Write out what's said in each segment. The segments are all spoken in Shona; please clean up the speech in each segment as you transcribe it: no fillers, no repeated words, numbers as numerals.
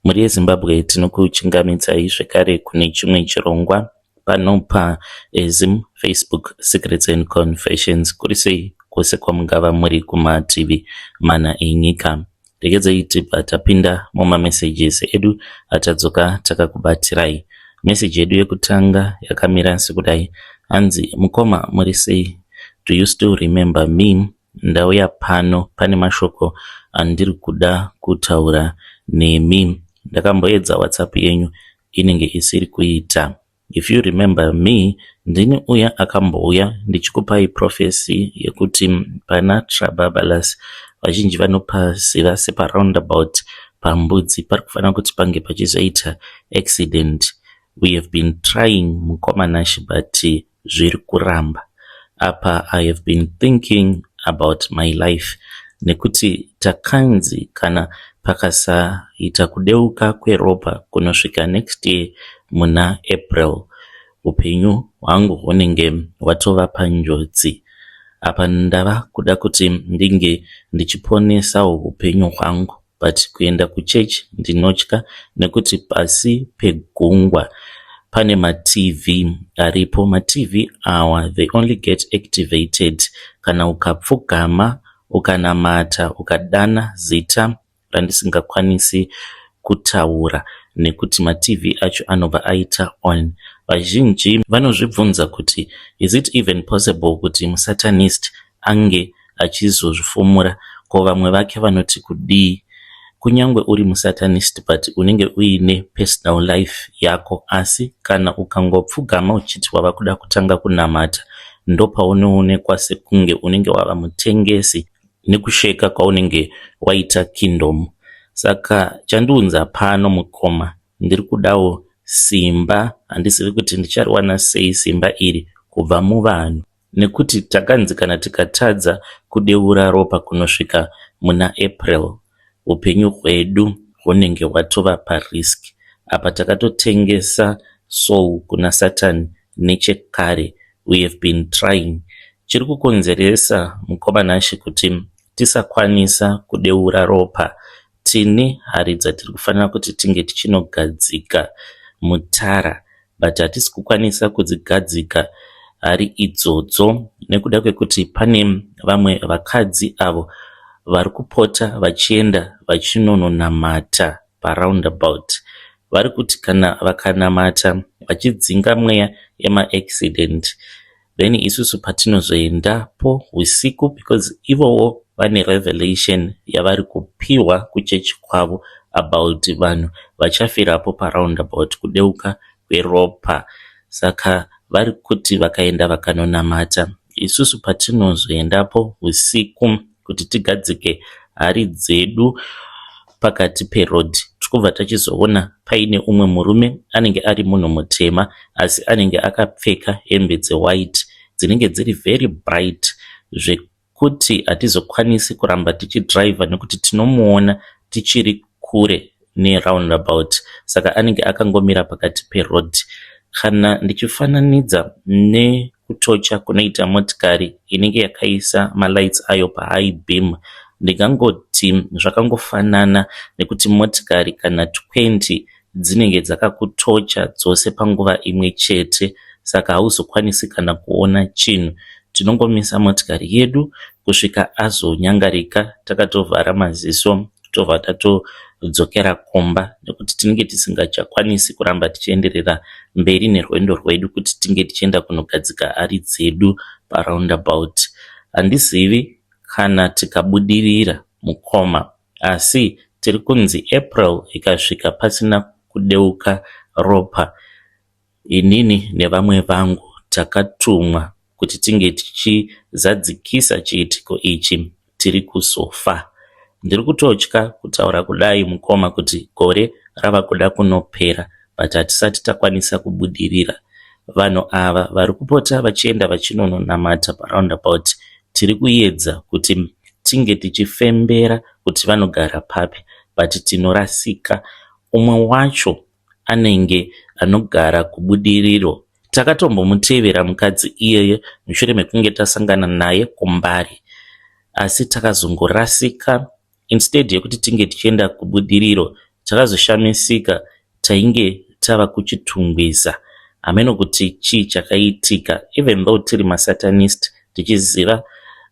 Mhuri yeZimbabwe, tinokuchingamidzai zvekare kune chimwe chirongwa pano paZim Facebook Secrets and Confessions. Kuri sei kwose kwamungava muri kumativi mana enyika? Regedzai tibva tapinda mumamessages edu atadzoka takakubatirai. Meseji yedu yekutanga yakamira sekudai: hanzi, "Mukoma, muri sei? Do you still remember me? Ndauya pano pane mashoko andiri kuda kutaura nemi. Ndakamboedza WhatsApp yenyu, inenge isiri kuita. If you remember me, ndini uya akambouya ndichikupai prophecy yekuti pana Trababalas, vazhinji vanopaziva separoundabout paMbudzi, pari kufanira kuti pange pachizoita accident. We have been trying, mukoma Nash, but zviri kuramba. Apa I have been thinking about my life, nekuti takanzi kana pakasaita kudeuka kweropa kunosvika next year muna April, upenyu hwangu hunenge hwatova panjodzi. Apa ndava kuda kuti ndinge ndichiponesawo upenyu hwangu, but kuenda kuchechi ndinotya, nekuti pasi pegungwa pane maTV aripo. MaTV awa, they only get activated kana ukapfugama, ukanamata, ukadana zita randisingakwanisi kutaura, nekuti maTV acho anobva aita on. Vazhinji vanozvibvunza kuti is it even possible kuti musatanist ange achizozvifumura? Ko vamwe vake vanoti kudii? Kunyange uri musatanist, but unenge uine personal life yako. Asi kana ukangopfugama uchiti wava kuda kutanga kunamata, ndopaunoonekwa sekunge unenge wava mutengesi nekusheka kwaunenge waita kingdom. Saka chandiunza pano, mukoma, ndiri kudawo simba. Handizivi kuti ndichariwana sei simba iri kubva muvanhu, nekuti takanzi kana tikatadza kudeura ropa kunosvika muna April, upenyu hwedu hunenge hwatova parisk. Apa takatotengesa soul kuna Satani nechekare. We have been trying. Chiri kukonzeresa, mukoma Nashe, kuti tisakwanisa kudeura ropa, tine hari dzatiri kufanira kuti tinge tichinogadzika mutara, but hatisi kukwanisa kudzigadzika hari idzodzo nekuda kwekuti pane vamwe vakadzi avo vari kupota vachienda vachinononamata paroundabout. Vari kuti kana vakanamata vachidzinga mweya yemaaccident, then isusu patinozoendapo usiku, because ivowo vane revelation yavari kupiwa kuchechi kwavo about vanhu vachafirapo paroundabout kudeuka kweropa. Saka vari kuti vakaenda vakanonamata, isusu patinozoendapo usiku kuti tigadzike hari dzedu pakati peroad, tikubva tachizoona paine umwe murume anenge ari munhu mutema, asi anenge akapfeka hembe dzewhite dzinenge dziri very bright, zvekuti hatizokwanisi kuramba tichidhiraivha nekuti tinomuona tichiri kure neroundabout. Saka anenge akangomira pakati peroad. Kana ndichifananidza nekutocha kunoita motikari inenge yakaisa malights ayo pahigh beam, ndingangoti zvakangofanana, nekuti motikari kana 20 dzinenge dzakakutocha dzose panguva imwe chete, saka hauzokwanisi kana kuona chinhu. Tinongomisa motikari yedu kusvika azonyangarika, takatovhara maziso, tobva tatodzokera kumba, nekuti tinenge tisingachakwanisi kuramba tichienderera mberi nerwendo rwedu kuti tinge tichienda kunogadzika hari dzedu paroundabout. Handizivi kana tikabudirira, mukoma, asi tiri kunzi April ikasvika pasina kudeuka ropa, inini nevamwe vangu takatumwa kuti tinge tichizadzikisa chiitiko ichi, tiri kuzofa. Ndiri kutotya kutaura kudai, mukoma, kuti gore rava kuda kunopera, but hatisati takwanisa kubudirira. Vanhu ava vari kupota vachienda vachinononamata paroundabout, tiri kuedza kuti tinge tichifembera kuti vanogara papi, but tinorasika. Umwe wacho anenge anogara kuBudiriro. Takatombomutevera mukadzi iyeye mushure mekunge tasangana naye kuMbare, asi takazongorasika. Instead yekuti tinge tichienda kuBudiriro, Takazoshamisika tainge tava kuChitungwiza. Hameno kuti chii chakaitika even though tiri masatanist tichiziva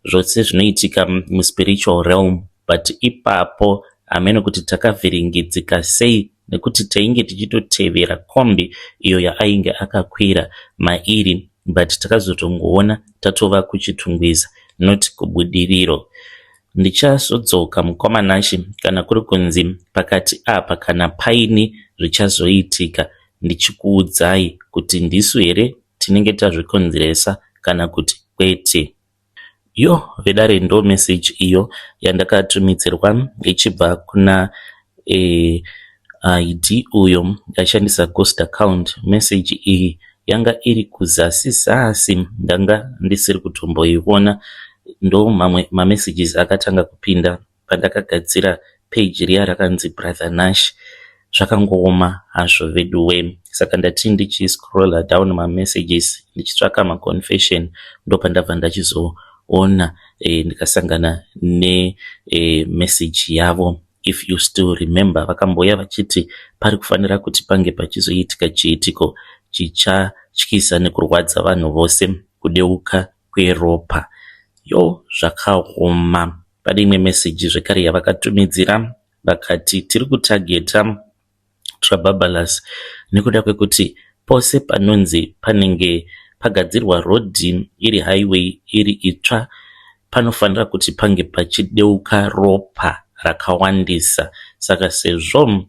zvose zvinoitika muspiritual realm but ipapo hameno kuti takavhiringidzika sei nekuti tainge tichitotevera kombi iyo yaainge akakwira mairi but takazotongoona tatova kuChitungwiza not kuBudiriro. Ndichazodzoka mukoma Nashe kana kuri kunzi pakati apa kana paine zvichazoitika ndichikuudzai kuti ndisu here tinenge tazvikonzeresa kana kuti kwete. Yo vedare ndo message iyo yandakatumidzirwa ichibva kuna e, ID uyo ashandisa ghost account. Message iyi yanga iri kuzasi zasi ndanga ndisiri kutomboiona. Ndo mamwe mamessages akatanga kupinda pandakagadzira page riya rakanzi Brother Nash. Zvakangooma hazvo veduwe. Saka ndati ndichiscrolla down mamessages ndichitsvaka maconfession ndopandabva ndachizoona e, ndikasangana nemessage e, yavo. If you still remember vakambouya vachiti pari kufanira kuti pange pachizoitika chiitiko chichatyisa nekurwadza vanhu vose kudeuka kweropa. Yo zvakaoma. Pane imwe meseji zvekare yavakatumidzira vakati tiri kutageta Trababalas nekuda kwekuti pose panonzi panenge pagadzirwa rodhi iri highway iri itsva panofanira kuti pange pachideuka ropa rakawandisa saka sezvo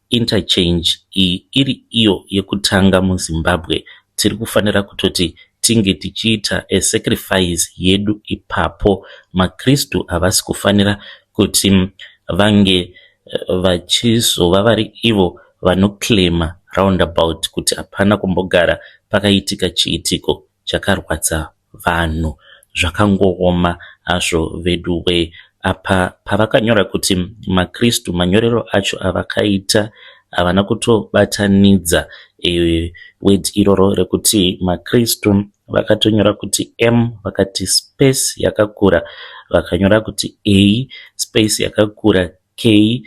Interchange iyi iri iyo yekutanga muZimbabwe tiri kufanira kutoti tinge tichiita a sacrifice yedu ipapo. MaKristu havasi kufanira kuti vange vachizova vari ivo vanoclaimer roundabout kuti hapana kumbogara pakaitika chiitiko chakarwadza vanhu. Zvakangooma hazvo veduwee. Apa pavakanyora kuti maKristu manyorero acho avakaita havana kutobatanidza e, word iroro rekuti maKristu vakatonyora kuti M vakati space yakakura vakanyora kuti A space yakakura K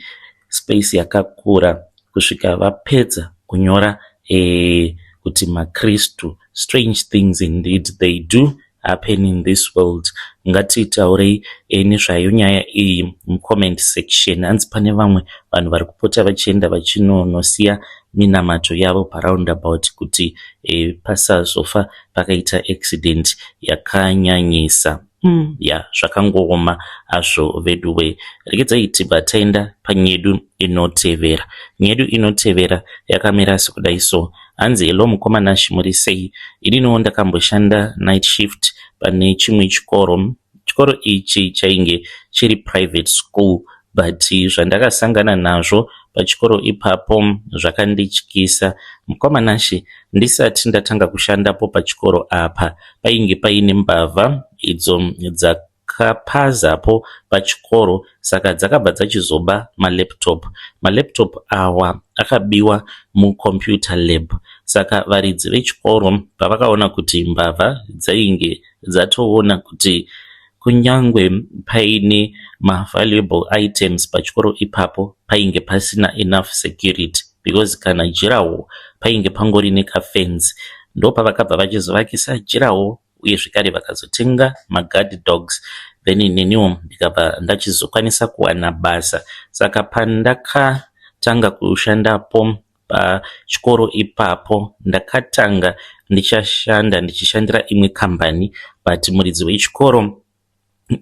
space yakakura kusvika vapedza kunyora eh, kuti maKristu. Strange things indeed they do happen in this world. Ngatitaurei eh, nezvayo nyaya iyi mucomment section. Hanzi pane vamwe vanhu vari kupota vachienda vachinonosiya minamato yavo paroundabout kuti eh, pasazofa pakaita accident yakanyanyisa. Mm, ya zvakangooma hazvo veduwe. Regedzai tibva taenda panyedu inotevera. Nyedu inotevera yakamira sekudai so. Hanzi hello mukoma Nash muri sei? Ininiwo ndakamboshanda night shift pane chimwe chikoro. Chikoro ichi chainge chiri private school but zvandakasangana nazvo pachikoro ipapo zvakandityisa. Mukoma Nashe ndisati ndatanga kushandapo pachikoro apa painge paine mbavha idzo dzakapazapo pachikoro saka dzakabva dzachizoba malaptop. Malaptop awa akabiwa mucomputer lab saka varidzi vechikoro pavakaona kuti mbavha dzainge dzatoona kuti kunyangwe paine mavaluable items pachikoro ipapo painge pasina enough security because kana jirawo painge pangori nekafenzi ndopavakabva vachizovakisa jirawo uye zvekare vakazotenga maguard dogs then neniwo ndikabva ndachizokwanisa kuwana basa saka pandakatanga kushandapo pachikoro ipapo ndakatanga ndichashanda ndichishandira imwe kambani but muridzi wechikoro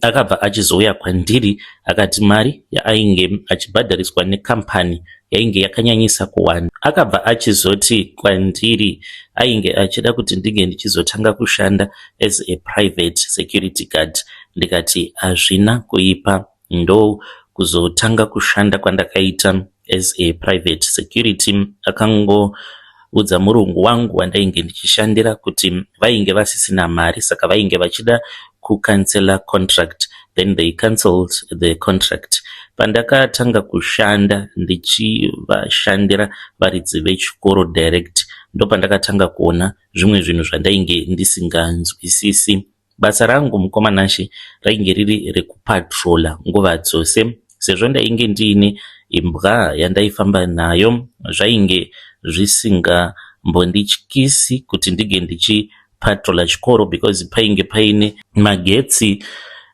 akabva achizouya kwandiri akati mari yaainge achibhadhariswa nekambani yainge yakanyanyisa kuwanda. Akabva achizoti kwandiri ainge achida kuti ndinge ndichizotanga kushanda as a private security guard ndikati hazvina kuipa ndokuzotanga kushanda kwandakaita as a private security akangoudza murungu wangu wandainge ndichishandira kuti vainge vasisina mari saka vainge vachida kucancela contract then they cancelled the contract pandakatanga kushanda ndichivashandira varidzi vechikoro direct ndopandakatanga kuona zvimwe zvinhu zvandainge ndisinganzwisisi Basa rangu mukoma Nashe rainge riri rekupatroller nguva dzose sezvo ndainge ndiine imbwa yandaifamba nayo zvainge zvisingambondityisi kuti ndinge ndichipatrola chikoro because painge paine magetsi,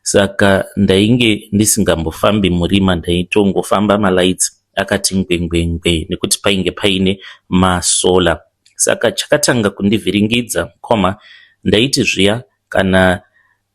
saka ndainge ndisingambofambi murima, ndaitongofamba malights akati ngwengwengwe nekuti painge paine masolar. Saka chakatanga kundivhiringidza mukoma, ndaiti zviya kana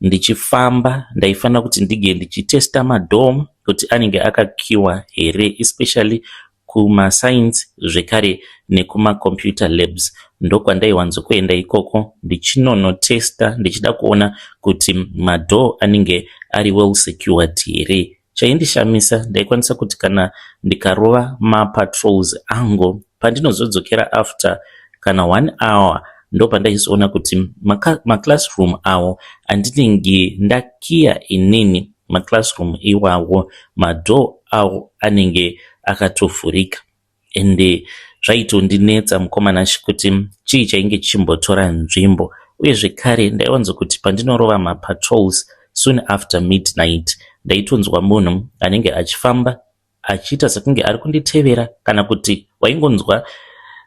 ndichifamba ndaifanira kuti ndinge ndichitesta madoor kuti anenge akakiwa here, especially kumascience zvekare nekumacomputer labs. Ndokwandaiwanzokuenda ikoko ndichinonotesta ndichida kuona kuti madoor anenge ari well secured here. Chaindishamisa, ndaikwanisa kuti kana ndikarova mapatrols angu, pandinozodzokera after kana one hour, ndopandaizoona kuti maclassroom awo andinenge ndakiya inini, maclassroom iwawo madoor awo anenge akatovhurika. Ende zvaitondinetsa mukoma Nashe kuti chii chainge chichimbotora nzvimbo. Uye zvekare ndaiwanzokuti pandinorova mapatrols soon after midnight, ndaitonzwa munhu anenge achifamba achiita sekunge ari kunditevera, kana kuti waingonzwa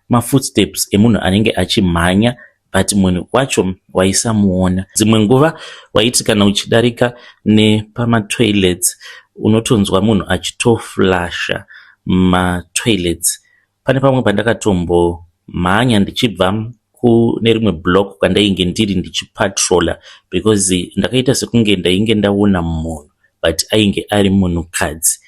mafootsteps emunhu anenge achimhanya, but munhu wacho waisamuona. Dzimwe nguva waiti kana uchidarika nepamatoilets unotonzwa munhu achitoflasha matoilets. Pane pamwe pandakatombomhanya ndichibva kune rimwe block kwandainge ndiri ndichipatrola because ndakaita sekunge ndainge ndaona munhu, but ainge ari munhukadzi.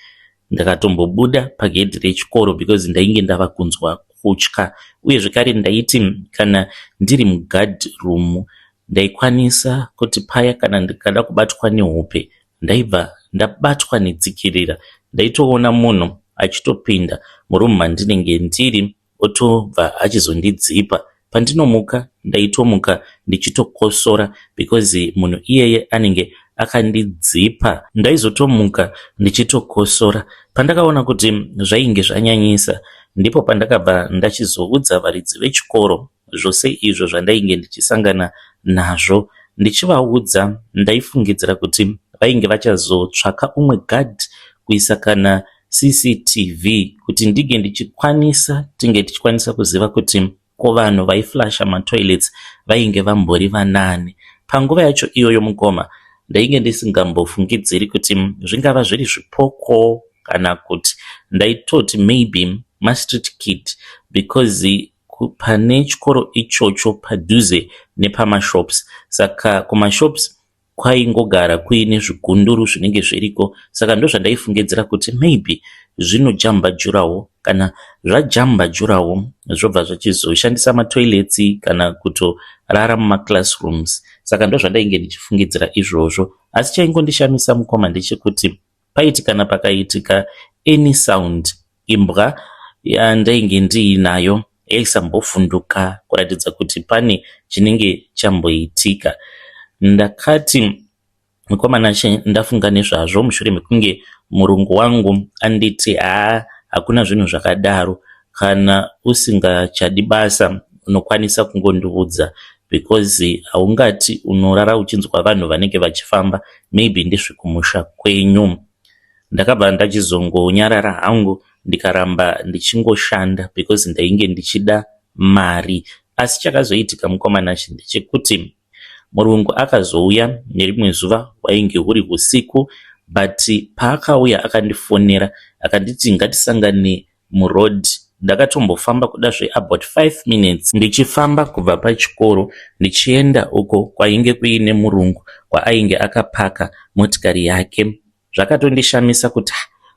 Ndakatombobuda pagedhi rechikoro because ndainge ndava kunzwa kutya. Uye zvekare ndaiti kana ndiri muguard room ndaikwanisa kuti paya kana ndikada kubatwa nehope ndaibva ndabatwa netsikirira. Ndaitoona munhu achitopinda muroom mandinenge ndiri otobva achizondidzipa. Pandinomuka ndaitomuka ndichitokosora because munhu iyeye anenge akandidzipa. Ndaizotomuka ndichitokosora. Pandakaona kuti zvainge zvanyanyisa, ndipo pandakabva ndachizoudza varidzi vechikoro zvose izvo zvandainge ndichisangana nazvo. Ndichivaudza, ndaifungidzira kuti vainge vachazotsvaka umwe guard, kuisa kana CCTV kuti ndinge ndichikwanisa tinge tichikwanisa kuziva kuti ko vanhu vaiflasha matoilets vainge vambori vanani. Panguva yacho iyoyo mukoma, ndainge ndisingambofungidziri kuti zvingava zviri zvipoko kana kuti ndaitoti maybe mastreet kid because pane chikoro ichocho padhuze nepamashops, saka kumashops kwaingogara kuine zvigunduru zvinenge zviriko. Saka ndozvandaifungidzira kuti maybe zvinojamba durawall, kana zvajamba durawall zvobva zvachizoshandisa matoilets kana kutorara mumaclassrooms. Saka ndozvandainge ndichifungidzira izvozvo. Asi chaingondishamisa mukoma ndechekuti paiti kana pakaitika any sound, imbwa yandainge ndiinayo yaisambovhunduka kuratidza kuti pane chinenge chamboitika. Ndakati mukoma Nashe, ndafunga nezvazvo mushure mekunge murungu wangu anditi, "Haa, hakuna zvinhu zvakadaro, kana usingachadi basa unokwanisa kungondiudza because haungati unorara uchinzwa vanhu vanenge vachifamba, maybe ndezvekumusha kwenyu." Ndakabva ndachizongonyarara hangu, ndikaramba ndichingoshanda because ndainge ndichida mari. Asi chakazoitika mukoma Nashe ndechekuti murungu akazouya nerimwe zuva, hwainge huri usiku, but paakauya akandifonera akanditi ngatisangane muroad. Ndakatombofamba kuda zveabout 5 minutes ndichifamba kubva pachikoro ndichienda uko kwainge kuine murungu, kwaainge akapaka motikari yake. Zvakatondishamisa kuti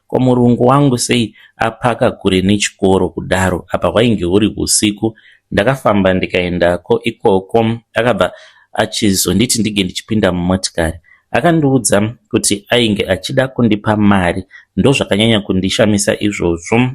ko murungu wangu sei apaka kure nechikoro kudaro, apa hwainge huri usiku. Ndakafamba ndikaendako ikoko, akabva achizonditi ndinge ndichipinda mumotikari. Akandiudza kuti ainge achida kundipa mari. Ndozvakanyanya kundishamisa izvozvo.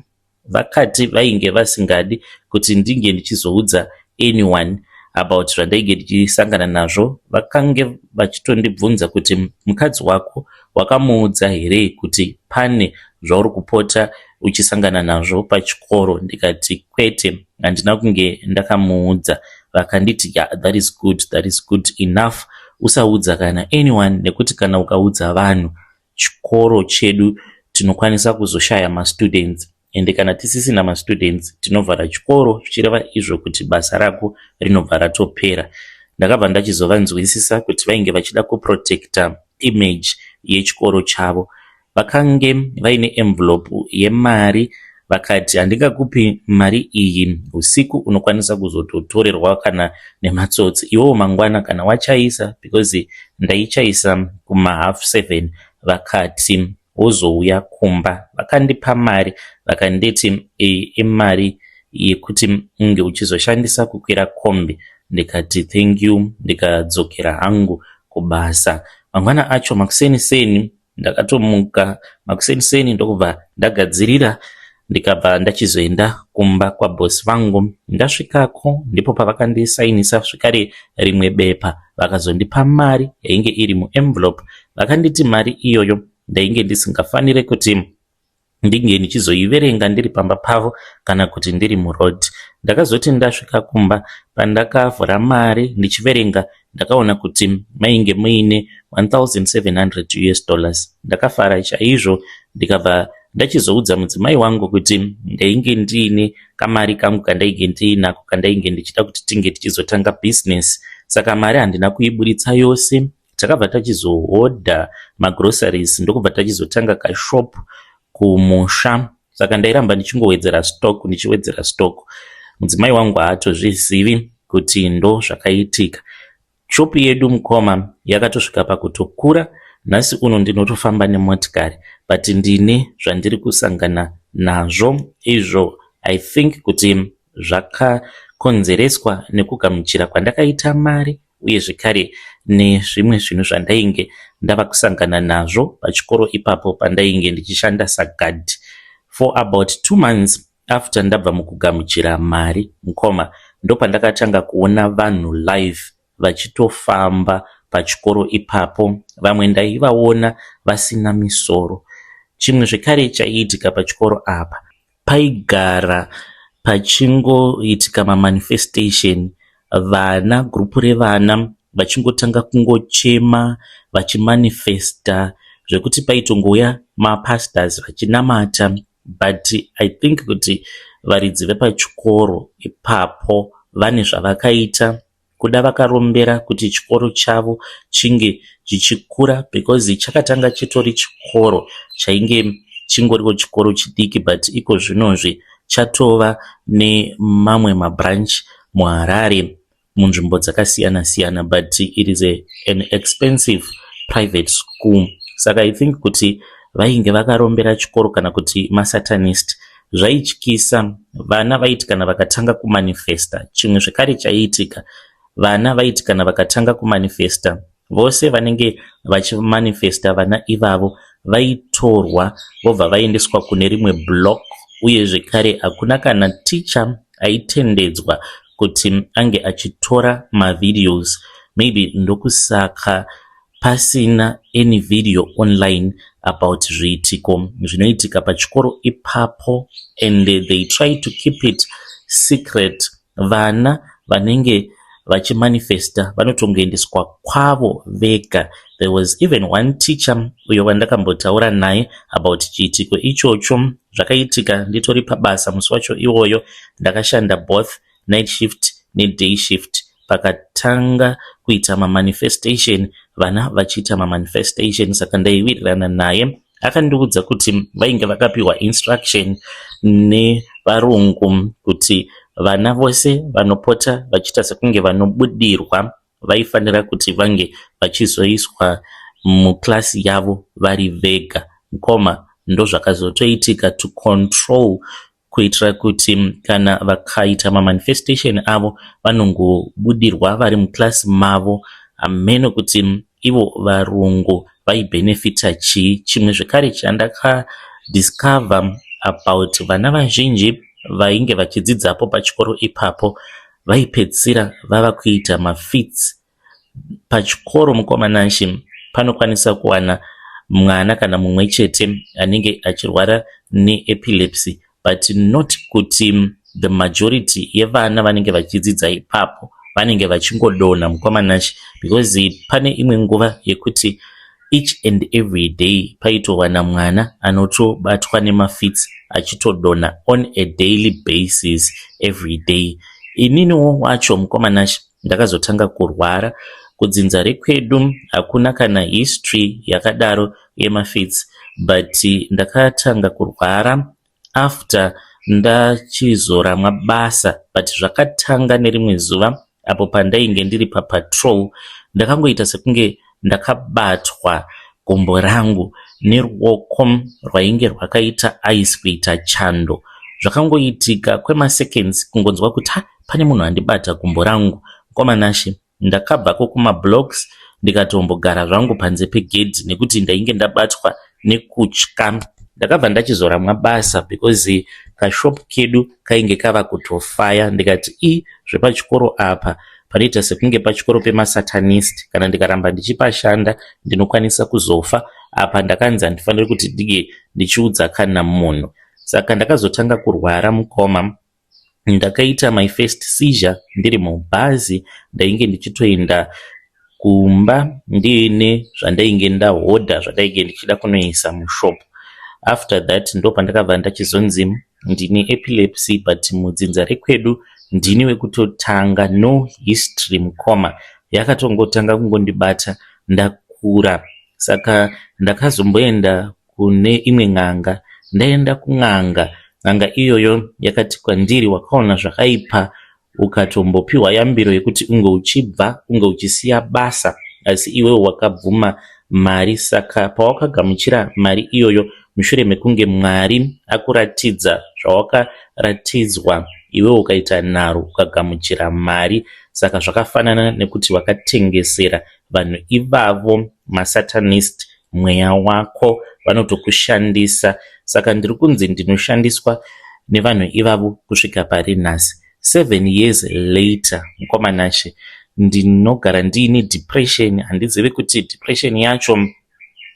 Vakati vainge vasingadi kuti ndinge ndichizoudza anyone about zvandainge ndichisangana nazvo. Vakange vachitondibvunza kuti mukadzi wako wakamuudza here kuti pane zvauri kupota uchisangana nazvo pachikoro? Ndikati kwete, handina kunge ndakamuudza. Vakanditi, "Yeah, that is good, that is good enough. Usaudza kana anyone nekuti kana ukaudza vanhu, chikoro chedu Tinokwanisa kuzoshaya mastudents, ende kana tisisina mastudents tinovhara chikoro, zvichireva izvo kuti basa rako rinobva ratopera. Ndakabva ndachizovanzwisisa kuti vainge vachida kuprotecta image yechikoro chavo. Vakange vaine envelope yemari, vakati, "Handingakupi mari iyi usiku, unokwanisa kuzototorerwa kana nematsotsi iwowo mangwana kana wachaisa," because ndaichaisa kuma7:30. Vakati, "Wozouya kumba." Vakandipa mari, vakanditi, "Iyi imari yekuti unge uchizoshandisa kukwira kombi." Ndikati, "Thank you," ndikadzokera hangu kubasa. Mangwana acho makuseni seni, ndakatomuka makuseni seni, ndokubva ndagadzirira, ndikabva ndachizoenda kumba kwabhosi vangu. Ndasvikako ndipo pavakandisainisa zvekare rimwe bepa, vakazondipa mari yainge iri muenvelope. Vakanditi mari iyoyo ndainge ndisingafaniri kuti ndinge ndichizoiverenga ndiri pamba pavo kana kuti ndiri muroad. Ndakazoti ndasvika kumba, pandakavhura mari ndichiverenga, ndakaona kuti mainge muine US$1700. Ndakafara chaizvo, ndikabva ndachizoudza mudzimai wangu kuti ndainge ndiine kamari kangu kandainge ndiinako, kandainge ndichida kuti tinge tichizotanga bhizinesi. Saka mari handina kuiburitsa yose. Takabva tachizohodha magroceries, ndokubva tachizotanga kashop kumusha. Saka ndairamba ndichingowedzera stock, ndichiwedzera stock. Mudzimai wangu haatozvizivi kuti ndo zvakaitika. Shopu yedu, mukoma, yakatosvika pakutokura. Nhasi uno ndinotofamba nemotikari, but ndine zvandiri kusangana nazvo izvo I think kuti zvakakonzereswa nekugamuchira kwandakaita mari, uye zvekare nezvimwe zvinhu zvandainge ndava kusangana nazvo pachikoro ipapo pandainge ndichishanda sagadhi. For about 2 months after ndabva mukugamuchira mari, mukoma, ndopandakatanga kuona vanhu live vachitofamba pachikoro ipapo. Vamwe ndaivaona vasina misoro. Chimwe zvekare chaiitika pachikoro apa, paigara pachingoitika mamanifestation. Vana, gurupu revana vachingotanga kungochema vachimanifesta, zvekuti paitongouya mapastors vachinamata. But I think kuti varidzi vepachikoro ipapo vane zvavakaita, kuda vakarombera kuti chikoro chavo chinge chichikura, because chakatanga chitori chikoro chainge chingoriwo chikoro chidiki, but iko zvinozvi chatova nemamwe mabranch muHarare munzvimbo dzakasiyana siyana. But it is an expensive private school. Saka I think kuti vainge vakarombera chikoro kana kuti masatanist. Zvaityisa. Vana vaiti kana vakatanga kumanifesta, chimwe zvekare chaiitika, vana vaiti kana vakatanga kumanifesta, vose vanenge vachimanifesta, vana ivavo vaitorwa vobva vaendeswa kune rimwe block. Uye zvekare hakuna kana ticha aitendedzwa kuti ange achitora mavideos. Maybe ndokusaka pasina any video online about zviitiko zvinoitika pachikoro ipapo, and they try to keep it secret. Vana vanenge vachimanifesta vanotongoendeswa kwavo vega. There was even one teacher uyo wandakambotaura naye about chiitiko ichocho. Zvakaitika nditori pabasa musi wacho iwoyo. Ndakashanda both night shift neday shift. Pakatanga kuita mamanifestation, vana vachiita mamanifestation, saka ndaiwirirana naye. Akandiudza kuti vainge vakapiwa instruction nevarungu kuti vana vose vanopota vachiita sekunge vanobudirwa vaifanira kuti vange vachizoiswa muklasi yavo vari vega. Mukoma, ndozvakazotoitika to control, kuitira kuti kana vakaita mamanifestation avo vanongobudirwa vari muklasi mavo. Hameno kuti ivo varungu vaibhenefita chii. Chimwe zvekare chandakadiscover about vana vazhinji vainge vachidzidzapo pachikoro ipapo, vaipedzisira vava kuita mafits pachikoro. Mukoma Nashe, panokwanisa kuwana mwana kana mumwe chete anenge achirwara neepilepsy, but not kuti the majority yevana vanenge vachidzidza ipapo vanenge vachingodonha, mukoma Nashe, because pane imwe nguva yekuti Each and every day paitowana mwana anotobatwa nemafits achitodonha on a daily basis, every day. Ininiwo wacho, mukoma Nashe, ndakazotanga kurwara. Kudzinza rekwedu hakuna kana history yakadaro yemafits, but ndakatanga kurwara after ndachizoramwa basa. But zvakatanga nerimwe zuva apo pandainge ndiri papatrol, ndakangoita sekunge ndakabatwa gumbo rangu neruoko rwainge rwakaita ice, kuita chando. Zvakangoitika kwemaseconds, kungonzwa kuti ha, pane munhu andibata gumbo rangu. Mukoma Nashe, ndakabvako kumablocks, ndikatombogara zvangu panze pegedhi nekuti ndainge ndabatwa nekutya. Ndakabva ndachizoramwa basa because kashop kedu kainge kava kutofaya. Ndikati, "I, zvepachikoro apa panoita sekunge pachikoro pemasatanist. Kana ndikaramba ndichipashanda, ndinokwanisa kuzofa. Apa ndakanzi handifaniri kuti dige ndichiudza kana munhu." Saka ndakazotanga kurwara, mukoma. Ndakaita my first seizure ndiri mubhazi. Ndainge ndichitoenda kumba ndiine zvandainge ndahodha, zvandainge ndichida kunoisa mushop. After that ndo pandakabva ndachizonzi ndine epilepsy, but mudzinza rekwedu ndini wekutotanga, no history, mukoma. Yakatongotanga kungondibata ndakura. Saka ndakazomboenda kune imwe n'anga. Ndaenda kun'anga, n'anga iyoyo yakati kwandiri, "Wakaona zvakaipa, ukatombopiwa yambiro yekuti unge uchibva, unge uchisiya basa, asi iwewe wakabvuma mari. Saka pawakagamuchira mari iyoyo, mushure mekunge Mwari akuratidza zvawakaratidzwa, iwewe ukaita nharo ukagamuchira mari, saka zvakafanana nekuti wakatengesera vanhu ivavo, masatanist, mweya wako. Vanotokushandisa." Saka ndiri kunzi ndinoshandiswa nevanhu ivavo kusvika pari nhasi, 7 years later. Mukoma Nashe, ndinogara ndiine depression. Handizivi kuti depression yacho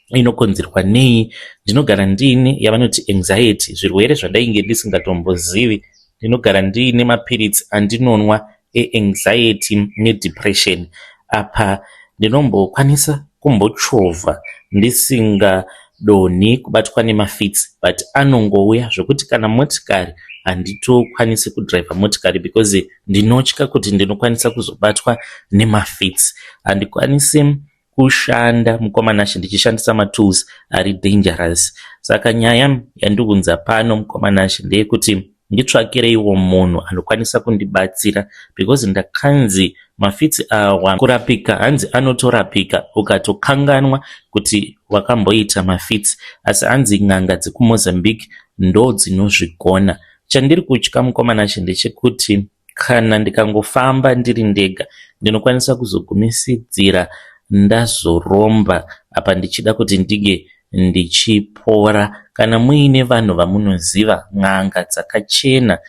inokonzerwa nei. Ndinogara ndiine yavanoti anxiety, zvirwere zvandainge ndisingatombozivi. Ndinogara ndiine mapiritsi andinonwa eanxiety nedepression. Apa ndinombokwanisa kumbochovha ndisingadonhi kubatwa nemafits, but anongouya zvokuti kana motikari handitokwanisi kudhiraivha motikari because ndinotya kuti ndinokwanisa kuzobatwa nemafits. Handikwanisi kushanda, mukoma Nashe, ndichishandisa matools ari dangerous. Saka nyaya yandiunza pano, mukoma Nashe, ndeyekuti nditsvakireiwo munhu anokwanisa kundibatsira because ndakanzi mafits awa kurapika, hanzi anotorapika ukatokanganwa kuti wakamboita mafits, asi hanzi n'anga dzekuMozambique ndo dzinozvigona. Chandiri kutya, mukoma Nashe, ndechekuti kana ndikangofamba ndiri ndega, ndinokwanisa kuzogumisidzira ndazoromba, apa ndichida kuti ndinge ndichipora. Kana muine vanhu vamunoziva, n'anga dzakachena,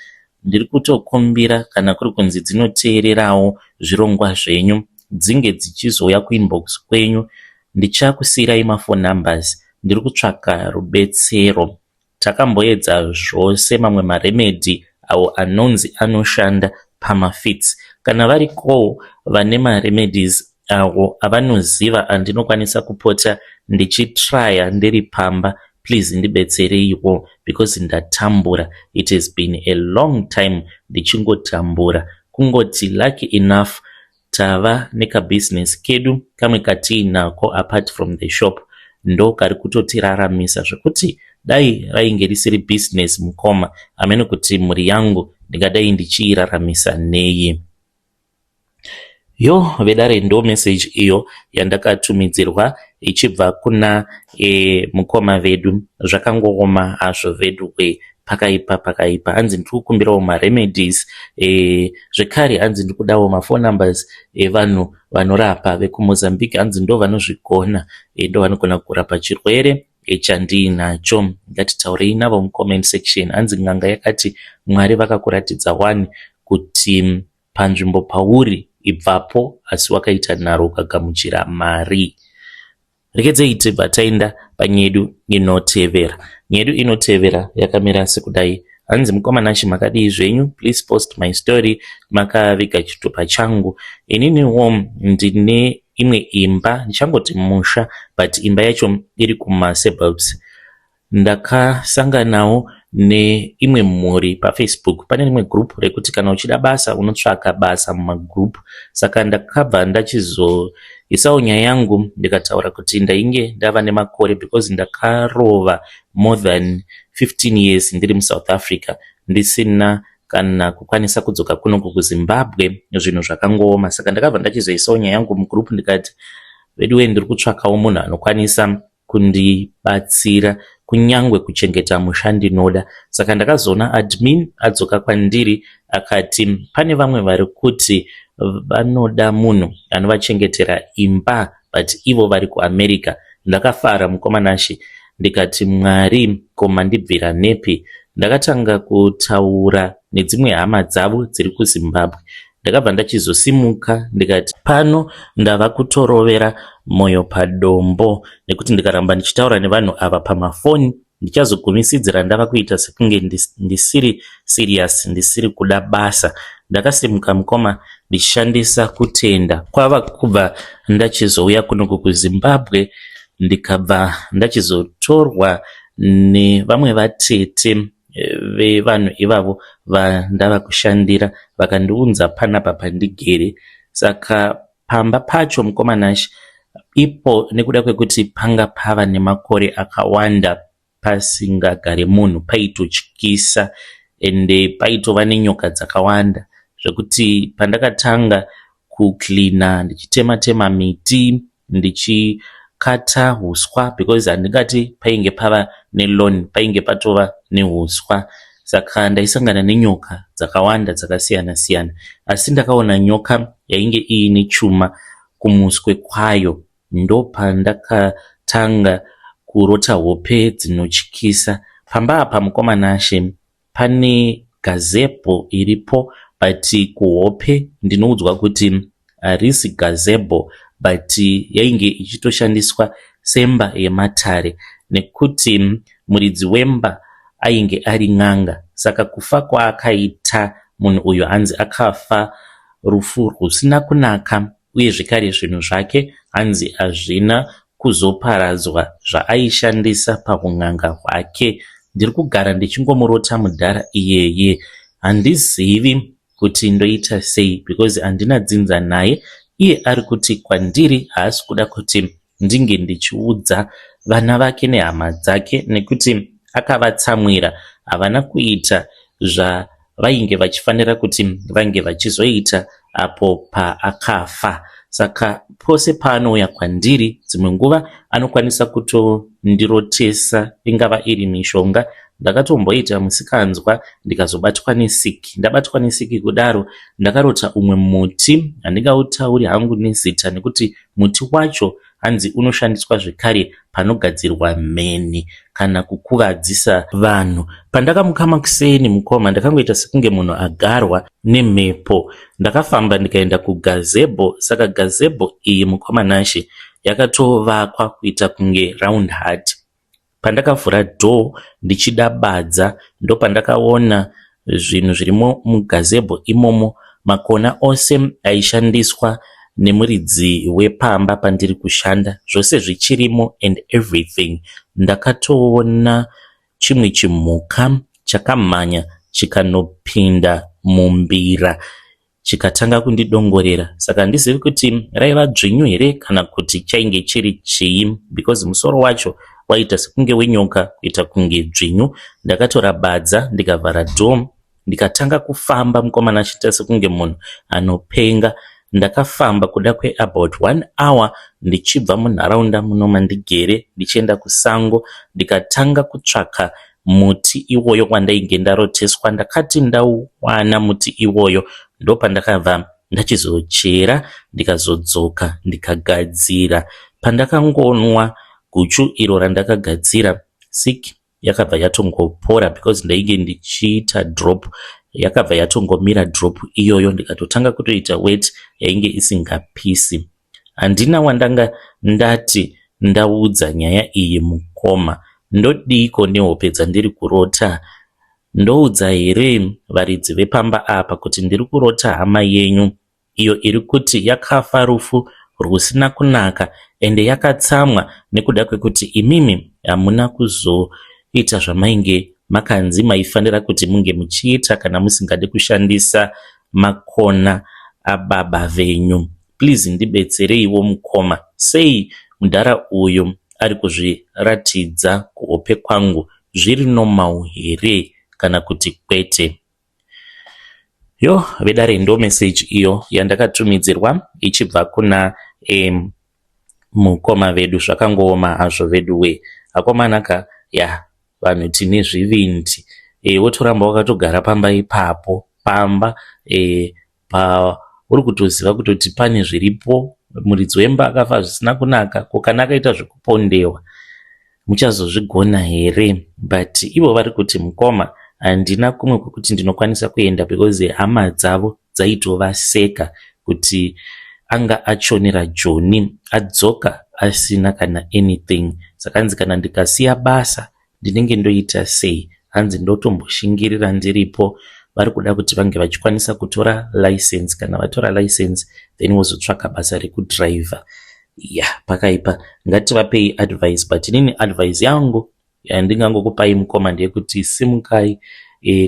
ndiri kutokumbira, kana kuri kunzi dzinoteererawo zvirongwa zvenyu, dzinge dzichizouya kuinbox kwenyu. Ndichakusiyirai maphone numbers. Ndiri kutsvaka rubetsero. Takamboedza zvose mamwe maremedy awo anonzi anoshanda pamafits. Kana varikowo vane maremedies awo avanoziva andinokwanisa kupota ndichitraya ndiri pamba, please ndibetsereiwo because ndatambura. It has been a long time ndichingotambura. Kungoti lucky enough tava nekabhizinesi kedu kamwe katiinako apart from the shop, ndo kari kutotiraramisa, zvekuti dai rainge risiri bhizinesi, mukoma, hamene kuti mhuri yangu ndingadai ndichiiraramisa nei. Yo, vedare, ndo message iyo yandakatumidzirwa ichibva kuna mukoma vedu. Zvakangooma hazvo vedu we, pakaipa, pakaipa. Hanzi ndiri kukumbirawo maremedies, zvekare hanzi ndiri kudawo maphone numbers evanhu vanorapa vekuMozambique. Hanzi ndo vanozvigona, ndo vanogona kurapa chirwere chandiinacho. Ngatitaurei navo mucomment section. Hanzi n'anga yakati Mwari vakakuratidza wani kuti panzvimbo pauri ibvapo, asi wakaita nharo ukagamuchira mari. Rekedzei tibva taenda panyedu inotevera. Nyedu inotevera yakamira sekudai. Hanzi, "Mukoma Nashe, makadii zvenyu? Please post my story makaviga chitupa changu. Ininiwo ndine imwe imba, ndichangoti musha but imba yacho iri kumasuburbs. Ndakasanganawo neimwe mhuri paFacebook. Pane rimwe group rekuti kana uchida basa unotsvaka basa mumagroup. Saka ndakabva ndachizoisawo nyaya yangu ndikataura kuti ndainge ndava nemakore because ndakarova more than 15 years ndiri muSouth Africa ndisina kana kukwanisa kudzoka kunoku kuZimbabwe, zvinhu zvakangooma. Saka ndakabva ndachizoisawo nyaya yangu mugroup ndikati veduwe, ndiri kutsvakawo munhu anokwanisa kundibatsira kunyangwe kuchengeta musha ndinoda. Saka ndakazoona admin adzoka kwandiri akati pane vamwe vari kuti vanoda munhu anovachengetera imba but ivo vari kuAmerica. Ndakafara mukoma Nashe, ndikati Mwari, ko mandibvira nepi? Ndakatanga kutaura nedzimwe hama dzavo dziri kuZimbabwe. Ndakabva ndachizosimuka ndikati pano ndava kutorovera moyo padombo nekuti ndikaramba ndichitaura nevanhu ava pamafoni ndichazogumisidzira ndava kuita sekunge ndisiri serious, ndisiri kuda basa. Ndakasimuka mukoma ndichishandisa kutenda kwava kubva ndachizouya kunoku kuZimbabwe, ndikabva ndachizotorwa nevamwe vatete vevanhu ivavo vandava kushandira, vakandiunza panapa pandigere. Saka pamba pacho mukoma Nashe ipo, nekuda kwekuti panga pava nemakore akawanda pasingagare munhu, paitotyisa ende paitova nenyoka dzakawanda zvekuti pandakatanga kucleana ndichitema tema miti, ndichikata huswa, because handingati painge pava nelawn, painge patova nehuswa. Saka ndaisangana nenyoka dzakawanda dzakasiyana siyana, asi ndakaona nyoka yainge iine chuma kumuswe kwayo. Ndopandakatanga kurota hope dzinotyisa. Pamba apa mukoma Nashe pane gazebo iripo, but kuhope ndinoudzwa kuti harisi gazebo but yainge ichitoshandiswa semba yematare nekuti muridzi wemba ainge ari n'anga. Saka kufa kwaakaita munhu uyu, hanzi akafa rufu rusina kunaka, uye zvekare zvinhu zvake hanzi hazvina kuzoparadzwa zvaaishandisa paun'anga hwake. Ndiri kugara ndichingomurota mudhara iyeye. Handizivi kuti ndoita sei because handina dzinza naye. Iye ari kuti kwandiri haasi kuda kuti ndinge ndichiudza vana vake nehama dzake nekuti akavatsamwira, havana kuita zvavainge vachifanira kuti vange vachizoita apo paakafa. Saka pose paanouya kwandiri, dzimwe nguva anokwanisa kutondirotesa, ingava iri mishonga. Ndakatomboita musikanzwa ndikazobatwa nesiki. Ndabatwa nesiki kudaro, ndakarota umwe muti, handingautauri hangu nezita nekuti muti wacho hanzi unoshandiswa zvekare panogadzirwa mheni kana kukuvadzisa vanhu. Pandakamuka makuseni mukoma, ndakangoita sekunge munhu agarwa nemhepo. Ndakafamba ndikaenda kugazebo. Saka gazebo iyi mukoma Nashe yakatovakwa kuita kunge round hut. Pandakavhura door ndichida badza, ndopandakaona zvinhu zvirimo mugazebo imomo, makona ose aishandiswa nemuridzi wepamba pandiri kushanda, zvose zvichirimo and everything. Ndakatoona chimwe chimhuka chakamhanya chikanopinda mumbira chikatanga kundidongorera. Saka handizivi kuti raiva dzvinyu here kana kuti chainge chiri chii, because musoro wacho waita sekunge wenyoka kuita kunge dzvinyu. Ndakatora badza ndikavhara door, ndikatanga kufamba mukomana achiita sekunge munhu anopenga. Ndakafamba kuda kweabout one hour ndichibva munharaunda muno mandigere ndichienda kusango, ndikatanga kutsvaka muti iwoyo wandainge ndaroteswa. Ndakati ndauwana muti iwoyo, ndopandakabva ndachizochera, ndikazodzoka ndikagadzira. Pandakangonwa guchu iro randakagadzira, sick yakabva yatongopora because ndainge ndichiita drop, yakabva yatongomira drop iyoyo, ndikatotanga kutoita wet yainge isingapisi. Handina wandanga ndati ndaudza nyaya iyi mukoma. Ndodiko nehope dzandiri kurota? Ndoudza here varidzi vepamba apa kuti ndiri kurota hama yenyu iyo iri kuti yakafa rufu rwusina kunaka ende yakatsamwa nekuda kwekuti imimi hamuna kuzoita zvamainge makanzi maifanira kuti munge muchiita kana musingade kushandisa makona ababa venyu. Please ndibetsereiwo mukoma, sei mudhara uyu ari kuzviratidza kuhope kwangu zviri normal here kana kuti kwete? Yo vedare, ndo message iyo yandakatumidzirwa ichibva kuna mukoma vedu. Zvakangooma hazvo vedu we, akomana ka. Ya, vanhu tine zvivindi. Wotoramba wakatogara pamba ipapo, pamba pauri kutoziva kutoti pane zviripo, muridzi wemba akafa zvisina kunaka. Ko kana akaita zvekupondewa, muchazozvigona here? But ivo vari kuti, mukoma, handina kumwe kwekuti ndinokwanisa kuenda because hama dzavo dzaitovaseka kuti anga achonera Joni, adzoka asina kana anything. Saka hanzi, kana ndikasiya basa ndinenge ndoita sei? Hanzi ndotomboshingirira ndiripo. Vari kuda kuti vange vachikwanisa kutora license. Kana vatora license, then vozotsvaka basa rekudhiraivha. Ya, pakaipa. Ngativapei advice, but inini advice yangu yandingangokupai mukoma ndeyekuti simukai.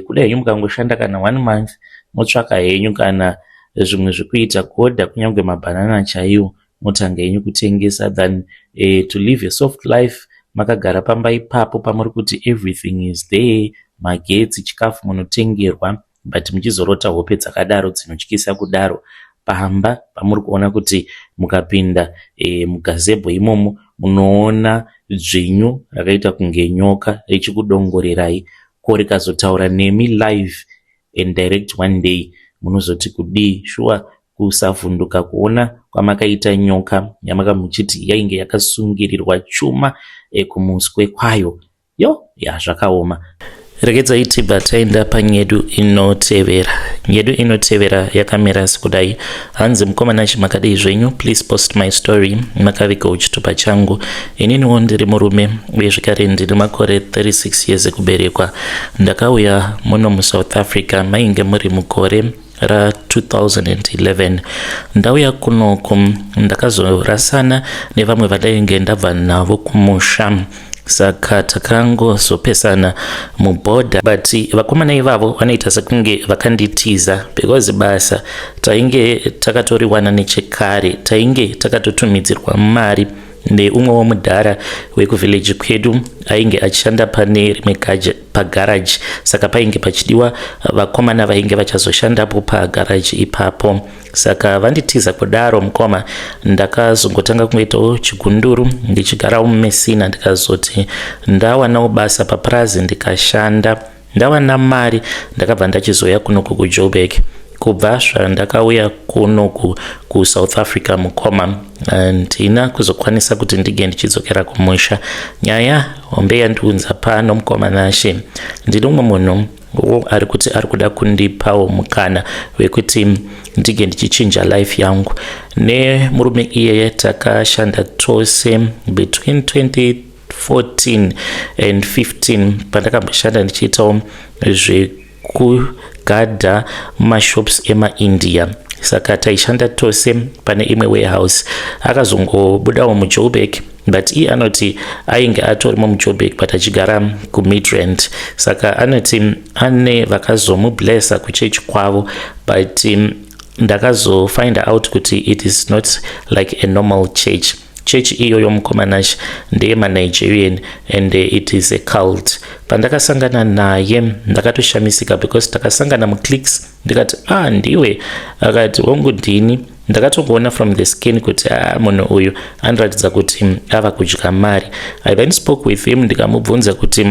Kudai henyu mukangoshanda kana one month, motsvaka henyu kana zvimwe zvekuita, kuodha kunyange mabhanana chaiwo, motanga henyu kutengesa than to live a soft life makagara pamba ipapo pamuri kuti everything is there, magetsi, chikafu munotengerwa, but muchizorota hope dzakadaro dzinotyisa kudaro pamba pamuri kuona kuti mukapinda mugazebo imomo munoona dzvinyu rakaita kunge nyoka richikudongorerai. Ko rikazotaura nemi live and direct one day, munozoti kudii? Shuwa kusavhunduka kuona kwamakaita nyoka yamaka muchiti yainge yakasungirirwa chuma kumuswe kwayo? Yo, ya, zvakaoma. Regedzai tibva taenda panyedu inotevera. Nyedu inotevera yakamira sekudai. Hanzi, mukoma Nashi, makadii zvenyu? Please post my story. Makavigawo chitupa changu. Ininiwo ndiri murume uye zvekare ndine makore 36 years ekuberekwa. Ndakauya muno muSouth Africa mainge muri mugore ra2011. Ndauya kunoku ndakazorasana nevamwe vandainge ndabva navo kumusha, saka takangozopesana mubhodha, but vakomana ivavo vanoita sekunge vakanditiza because basa tainge takatoriwana nechekare, tainge takatotumidzirwa mari neumwe womudhara wekuvillage kwedu ainge achishanda pane rimwe pagaraji. Saka painge pachidiwa vakomana vainge vachazoshandapo pagaraji ipapo. Saka vanditiza kudaro, mukoma, ndakazongotanga kungoitawo chigunduru ndichigarawo muMessina. Ndikazoti ndawanawo basa papurazi, ndikashanda, ndawana mari, ndakabva ndachizoya kunoku kuJoburg. Kubva zvandakauya kunoku kuSouth Africa, mukoma, handina kuzokwanisa kuti ndige ndichidzokera kumusha. Nyaya hombe yandiunza pano, mukoma Nashe, ndine umwe munhu ari kuti ari kuda kundipawo mukana wekuti ndige ndichichinja life yangu. Nemurume iyeye takashanda tose between 2014 and 15, pandakamboshanda ndichiitawo zvekugadha mumashops emaIndia. Saka taishanda tose pane imwe warehouse. Akazongobudawo muJoburg, but iye anoti ainge atorimo muJoburg but achigara kuMidrand. Saka anoti ane vakazomublessa kuchechi kwavo, but ndakazofind out kuti it is not like a normal church. Chechi iyoyo, mukoma Nash, ndeyemaNigerian and it is a cult. Pandakasangana naye ndakatoshamisika because takasangana muClicks. Ndikati, "Ah, ndiwe?" Akati, "Hongu, ndini." Ndakatongoona from the skin kuti, ah, munhu uyu anoratidza kuti ava kudya mari. I then spoke with him, ndikamubvunza kuti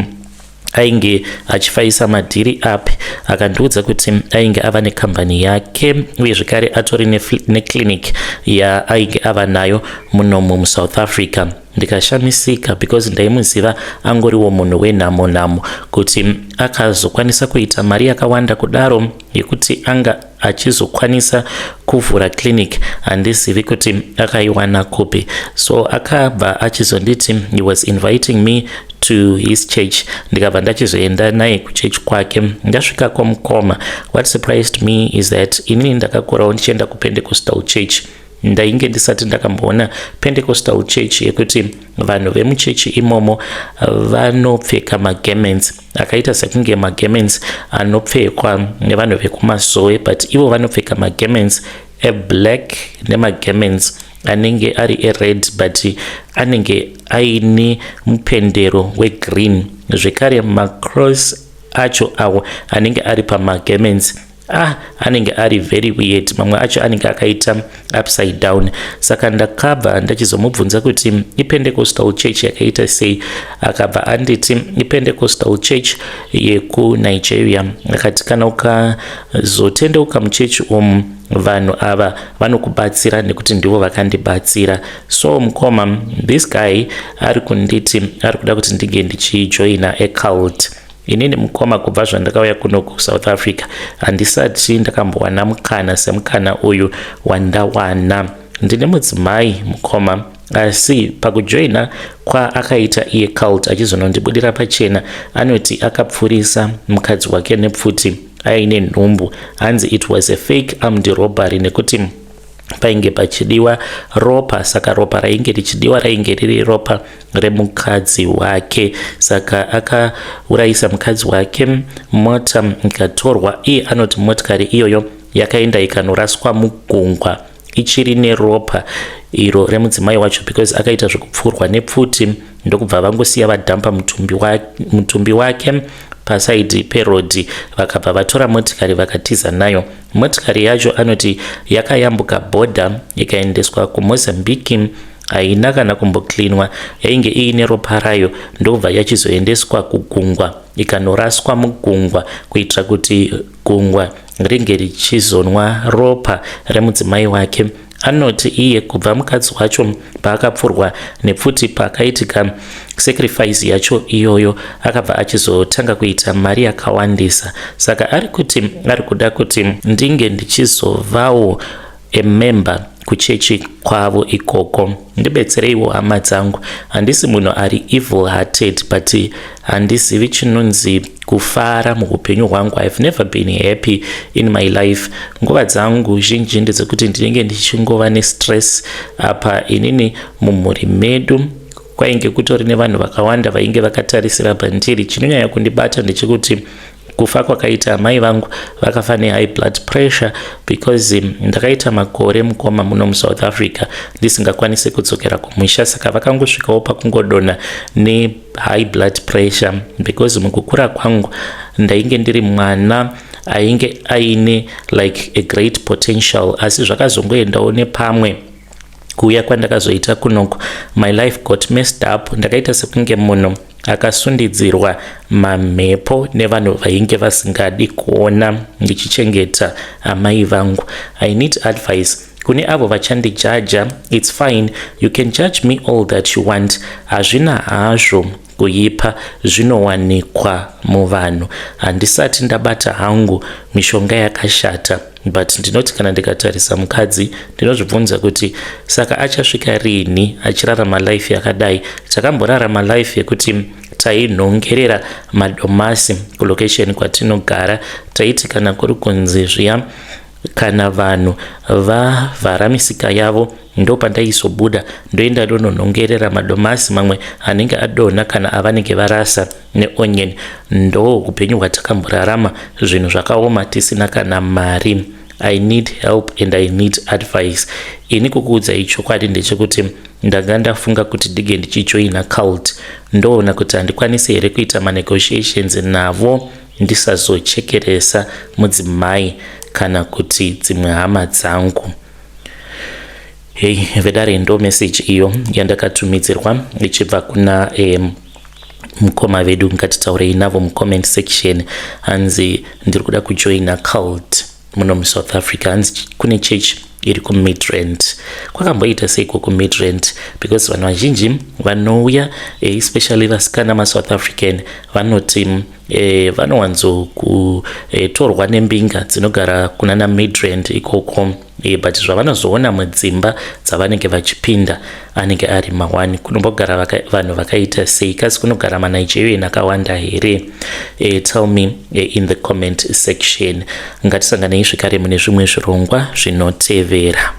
ainge achifaisa madhiri api. Akandiudza kuti ainge ava nekambani yake uye zvekare atori neclinic yaainge ava nayo munomu muSouth Africa. Ndikashamisika because ndaimuziva angoriwo munhu wenhamo nhamo, kuti akazokwanisa kuita mari yakawanda kudaro yekuti anga achizokwanisa kuvhura clinic, handizivi kuti akaiwana kupi. So akabva achizonditi he was inviting me to his church. Ndikabva ndachizoenda naye kuchechi kwake. Ndasvikako, mukoma, what surprised me is that inini ndakakurawo ndichienda kuPentecostal church. Ndainge ndisati ndakamboona Pentecostal church yekuti vanhu vemuchechi imomo vanopfeka magarments akaita sekunge magarments anopfekwa nevanhu vekumasowe, but ivo vanopfeka magarments eblack nemagarments anenge ari ered, but anenge aine mupendero wegreen. Zvekare macross acho awo anenge ari pamagarments, ah, anenge ari very weird. Mamwe acho anenge akaita upside down. Saka ndakabva ndachizomubvunza kuti iPentecostal church yakaita sei. Akabva anditi iPentecostal church yekuNigeria. Akati kana ukazotendeuka muchechi umu, vanhu ava vanokubatsira nekuti ndivo vakandibatsira. So mukoma, this guy ari kunditi ari kuda kuti ndinge ndichijoina acult. Inini mukoma, kubva zvandakauya kuno kuSouth Africa, handisati ndakambowana mukana semukana uyu wandawana. Ndine mudzimai mukoma, asi pakujoina kwaakaita iye cult, achizonondibudira pachena, anoti akapfurisa mukadzi wake nepfuti aine nhumbu. Hanzi it was a fake armed robbery nekuti painge pachidiwa ropa. Saka ropa rainge richidiwa rainge riri ropa remukadzi wake. Saka akaurayisa mukadzi wake, mota ikatorwa. Iye anoti motikari iyoyo yakaenda ikanoraswa mugungwa ichiri neropa iro remudzimai wacho, because akaita zvekupfurwa nepfuti, ndokubva vangosiya vadhampa mutumbi wake pasaidi perodhi, vakabva vatora motikari vakatiza nayo. Motikari yacho anoti yakayambuka bhodha ikaendeswa kuMozambique. Haina kana kumboklinwa, yainge iine ropa rayo, ndobva yachizoendeswa kugungwa, ikanoraswa mugungwa kuitira kuti gungwa ringe richizonwa ropa remudzimai wake. Anoti iye kubva mukadzi wacho paakapfurwa nepfuti, paakaitika sacrifice yacho iyoyo, akabva achizotanga kuita mari yakawandisa. Saka ari kuti ari kuda kuti ndinge ndichizovawo amember kuchechi kwavo ikoko. Ndibetsereiwo hama dzangu. Handisi munhu ari evil hearted, but handizivi chinonzi kufara muupenyu hwangu. I've never been happy in my life. Nguva dzangu zhinji ndedzekuti ndinenge ndichingova nestress. Apa inini mumhuri medu kwainge kutori nevanhu vakawanda vainge vakatarisira pandiri. Chinonyanya kundibata ndechekuti kufa kwakaita amai vangu, vakafa nehigh blood pressure, because ndakaita makore mukoma muno muSouth Africa ndisingakwanisi kudzokera kumusha. Saka vakangosvikawo pakungodonha nehigh blood pressure, because mukukura kwangu ndainge ndiri mwana ainge aine like a great potential, asi zvakazongoendawo nepamwe. Kuuya kwandakazoita kunoko, my life got messed up. Ndakaita sekunge munhu akasundidzirwa mamhepo nevanhu vainge vasingadi kuona ndichichengeta amai vangu. I need advice. Kune avo vachandijaja, it's fine, you can judge me all that you want. Hazvina hazvo kuipa, zvinowanikwa muvanhu. Handisati ndabata hangu mishonga yakashata, but ndinoti kana ndikatarisa mukadzi, ndinozvibvunza kuti saka achasvika rini achirarama life yakadai. Takamborarama life yekuti tainhongerera madomasi kulocation kwatinogara. Taiti kana kuri kunzi zviya, kana vanhu vavhara misika yavo, ndo pandaizobuda ndoenda ndononhongerera madomasi mamwe anenge adonha kana avanenge varasa neonion. Ndo upenyu hwatakamborarama, zvinhu zvakaoma, tisina kana mari. I need help and I need advice. Ini kukuudzai chokwadi ndechekuti ndanga ndafunga kuti ndige ndichijoina cult, ndoona kuti handikwanisi here kuita manegotiations navo ndisazochekeresa mudzimai kana kuti dzimwe hama dzangu. Hei vedare, ndo message iyo yandakatumidzirwa ichibva kuna mukoma vedu. Ngatitaurei navo mucomment section. Hanzi ndiri kuda kujoina cult muno muSouth Africa. Hanzi kune church iri kuMidrand. Kwakamboita seiko kuMidrand? Because vanhu vazhinji vanouya, especially vasikana maSouth African, vanoti vanowanzokutorwa nembinga dzinogara kunana Midrand ikoko, but zvavanozoona mudzimba dzavanenge vachipinda anenge ari mawani. Kunombogara vanhu vakaita sei kasi? Kunogara maNigerian akawanda here? Tell me in the comment section. Ngatisanganei zvekare mune zvimwe zvirongwa zvinotevera.